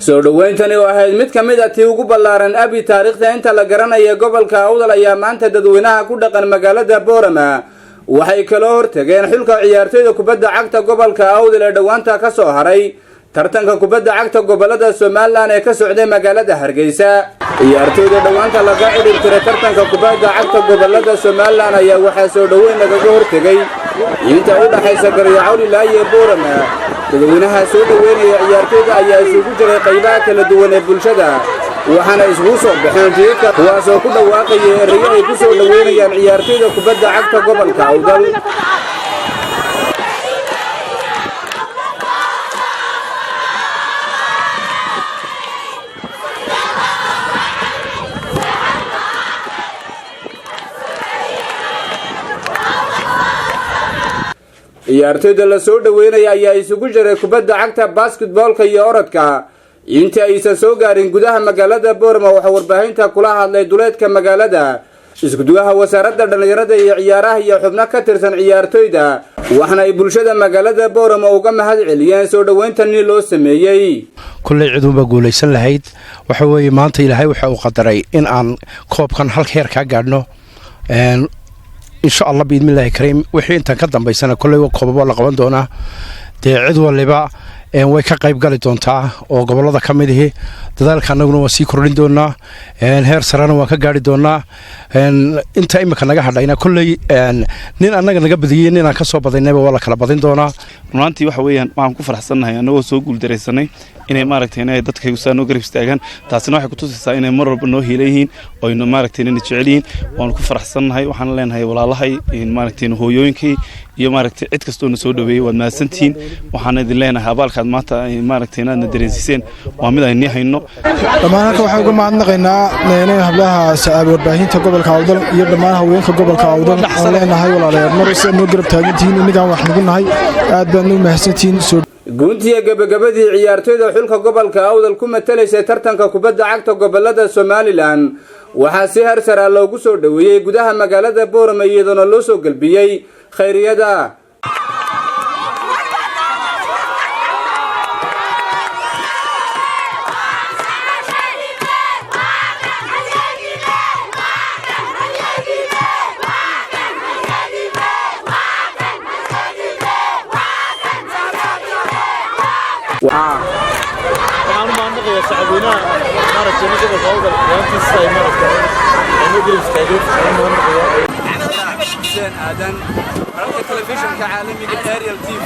Soo dhowayntani oo ahayd mid ka mid a tii ugu ballaaran abi taariikhda inta la garanaya gobolka Awdal ayaa maanta dadweynaha ku dhaqan magaalada Boorama waxay kaloo hortageen xulka ciyaartoyda kubadda cagta gobolka Awdal ee dhowaanta ka soo haray tartanka kubadda cagta gobolada Somaliland ee ka socday magaalada Hargeysa. Ciyaartoyda dhowaanta laga cidhib tiray tartanka kubadda cagta gobolada Somaliland ayaa waxaa soo dhoweyn lagaga hortegay inta u dhaxaysa Garyacawl ilaa iyo Boorama. Dadweynaha soo dhoweynaya ciyaartoyda ayaa isugu jiray qaybaha kala duwan ee bulshada, waxaana isugu soo baxeen jidadka, kuwaasoo ku dhawaaqaya erayo ay ku soo dhoweynayaan ciyaartoyda kubadda cagta gobolka Awdal. Ciyaartoyda la soo dhoweynaya ayaa isugu jiray kubadda cagta, basketboolka iyo orodka. Intii aysan soo gaarin gudaha magaalada Boorama, waxaa warbaahinta kula hadlay duleedka magaalada iskuduwaha wasaaradda dhallinyarada iyo ciyaaraha iyo xubno ka tirsan ciyaartoyda, waxaana ay bulshada magaalada Boorama uga mahad celiyeen soo dhowayntani loo sameeyey. Kulley ciduunbaa guulaysan lahayd. Waxa weeye, maanta Ilaahay waxa uu qadaray in aan koobkan halka heer kaa gaadhno, insha Allah biidnillaahi kariim. Wixii intaan ka dambaysana kolley koobab waa la qaban doonaa, dee cid waliba way ka qayb gali doontaa oo gobollada ka mid ihi. Dadaalka annaguna waan sii kordhin doonaa, heer sarena waan ka gaari doonaa. Inta imika naga hadhayna kolley nin annaga naga badiyey, ninaan ka soo badaynayba waa la kala badin doonaa. Runaantii waxa weeyaan, waxaan ku faraxsannahay annagoo soo guuldaraysanay inay maaragtay inay dadkaygu saa noo garab istaagaan. Taasina waxay kutusaysaa inay mar walba noo hiilan yihiin oo aynu maaragtay inayna jecel yihiin. Waanu ku faraxsannahay. Waxaan leenahay walaalahay, maaragtay hooyooyinkay iyo maaragtay cid kastoo na soo dhaweeyey, waad mahadsantihiin. Waxaan idin leenahay abaalkaad maanta maaragtay inaadna dareensiiseen waa mid aynu hayno. Dhammaan halka waxaan uga mahadnaqaynaa inay hablaha warbaahinta gobolka Awdal iyo dhammaan haweenka gobolka Awdal. Aan leenahay, walaalayaal, mar sidaad noo garab taagantihiin innagaan wax nagu nahay, aad baad noo mahadsantihiin. Guuntiya gebagabadii, ciyaartoyda xulka gobolka Awdal ku matalaysay tartanka kubadda cagta gobolada Somaliland waxaa si hersara loogu soo dhoweeyey gudaha magaalada Boorama, iyadoona loo soo gelbiyey khayriyada. Waxaan u mahadnaqayaa shacabweynaha maaragtay gobolka Awdal maantiisa ay maaragtay ay noo garab istaageen. Waxaan u mahadnaqayaa. Xuseen Aadan, wararka telefishinka caalamiga Ariel TV.